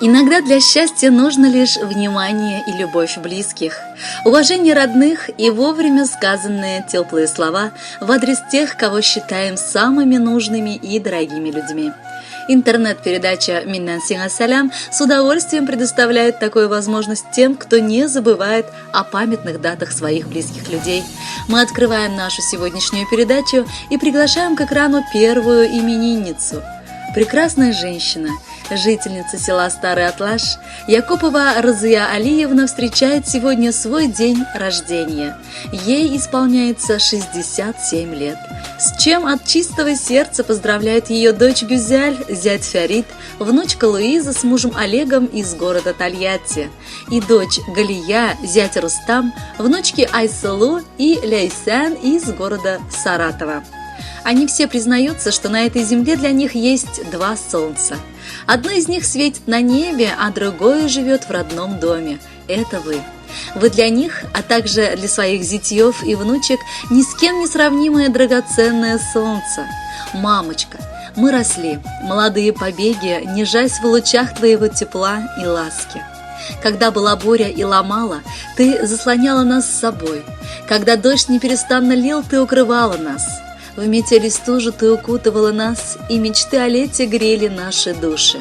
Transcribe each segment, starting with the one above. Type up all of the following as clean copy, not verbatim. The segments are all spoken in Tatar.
Иногда для счастья нужно лишь внимание и любовь близких, уважение родных и вовремя сказанные теплые слова в адрес тех, кого считаем самыми нужными и дорогими людьми. Интернет-передача «Миннән сиңа сәлам» с удовольствием предоставляет такую возможность тем, кто не забывает о памятных датах своих близких людей. Мы открываем нашу сегодняшнюю передачу и приглашаем к экрану первую именинницу. Прекрасная женщина – жительница села Старый Атлаш, Якупова Разия Алиевна встречает сегодня свой день рождения. Ей исполняется 67 лет. С чем от чистого сердца поздравляет ее дочь Гюзяль, зять Фярид, внучка Луиза с мужем Олегом из города Тольятти и дочь Галия, зять Рустам, внучки Айсылу и Ляйсян из города Саратова. Они все признаются, что на этой земле для них есть два солнца. Одно из них светит на небе, а другое живет в родном доме. Это вы. Вы для них, а также для своих зятьев и внучек, ни с кем не сравнимое драгоценное солнце. Мамочка, мы росли, молодые побеги, нежась в лучах твоего тепла и ласки. Когда была буря и ломала, ты заслоняла нас с собой. Когда дождь неперестанно лил, ты укрывала нас. В метели стужу ты укутывала нас, и мечты о лете грели наши души.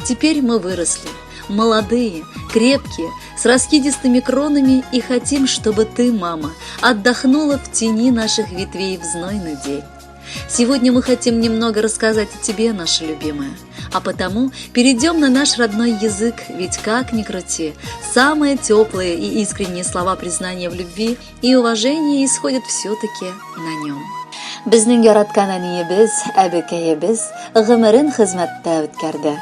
Теперь мы выросли, молодые, крепкие, с раскидистыми кронами, и хотим, чтобы ты, мама, отдохнула в тени наших ветвей в знойный день. Сегодня мы хотим немного рассказать о тебе, наша любимая. А потому перейдем на наш родной язык, ведь как ни крути, самые теплые и искренние слова признания в любви и уважении исходят все-таки на нем. Безнең яраткан әниебез, әбекәебез гомерен хезмәттә үткәрде.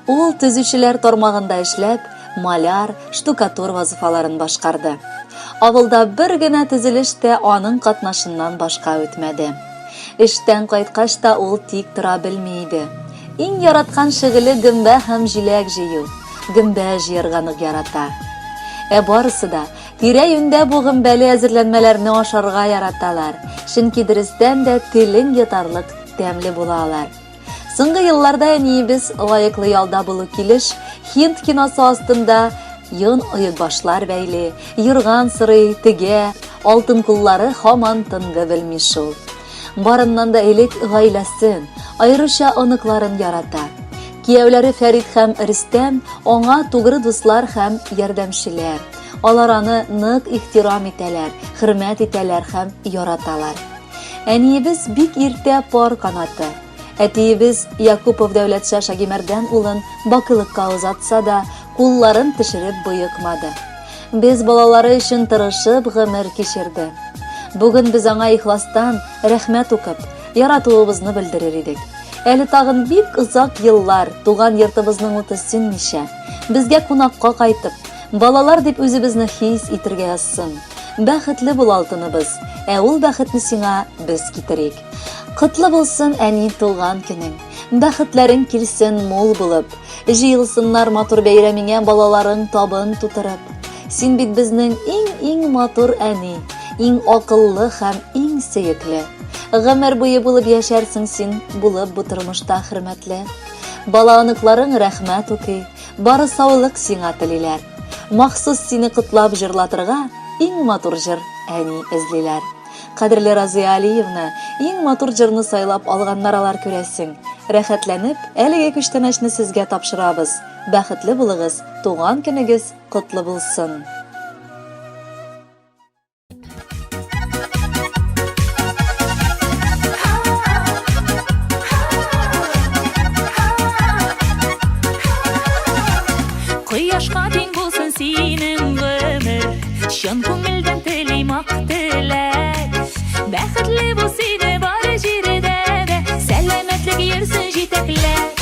Ул төзүчеләр тармагында эшләп, маляр, штукатур вазыйфаларын башкарды. Авылда бер генә төзелеш тә аның катнашыннан башка үтмәде. Эштән кайткач та ул тик тора белми иде. Иң яраткан шөгыле гөмбә һәм җиләк җыю. Гөмбә җыярга нык ярата. Ә барысы да тирә-юньдә бу гөмбәле әзерләнмәләрне ашарга яраталар, чөнки дөрестән дә телең йотарлык тәмле була алар. Соңгы елларда әниебез лаеклы ялда булу килеш һинд киносы астында йон оекбашлар бәйли, юрган сорый, тегә, алтын куллары һаман тынгы белми шул. Барыннан да элек гаиләсен, аеруча оныкларын ярата. Кияүләре Фәрит һәм Рөстәм аңа тугры дуслар һәм ярдәмчеләр. Алар аны нык ихтирам итәләр, хөрмәт итәләр һәм яраталар. Әниебез бик иртә пар канаты. Әтиебез Якупов Дәүләтша Шагимәрдән улын бакыйлыкка озатса да, кулларын төшереп боекмады. Без балалары өчен тырышып гомер кичерде. Бүген без аңа ихластан рәхмәт укып, яратуыбызны белдерер идек. Әле тагын бик озак еллар туган йортыбызның уты сүнмичә, безгә кунакка кайтып, балалар дип үзебезне хис итергә язсын. Бәхетле бул, алтыныбыз, ә ул бәхетне сиңа без китерик. Котлы булсын, әни, туган көнең. Бәхетләрең килсен мул булып. Җыелсыннар матур бәйрәмеңә балаларың табын тутырып. Син бит безнең иң-иң матур әни, иң акыллы һәм иң сөекле. Гомер буе булып яшәрсең син, булып бу тормышта хөрмәтле. Бала-оныкларың рәхмәт укый, бары саулык сиңа телиләр. Махсус сине котлап җырлатырга иң матур җыр әни эзлиләр. Кадерле Разия Алиевна, иң матур җырны сайлап алганнар алар күрәсең. Рәхәтләнеп, әлеге күчтәнәчне сезгә тапшырабыз. Бәхетле булыгыз, туган көнегез котлы булсын! Кояшка тиң булсын синең гомер, Чын күңелдән телим ак теләк. Бәхетле бул сине бар җирдә дә, Сәламәтлек йөрсен җитәкләп.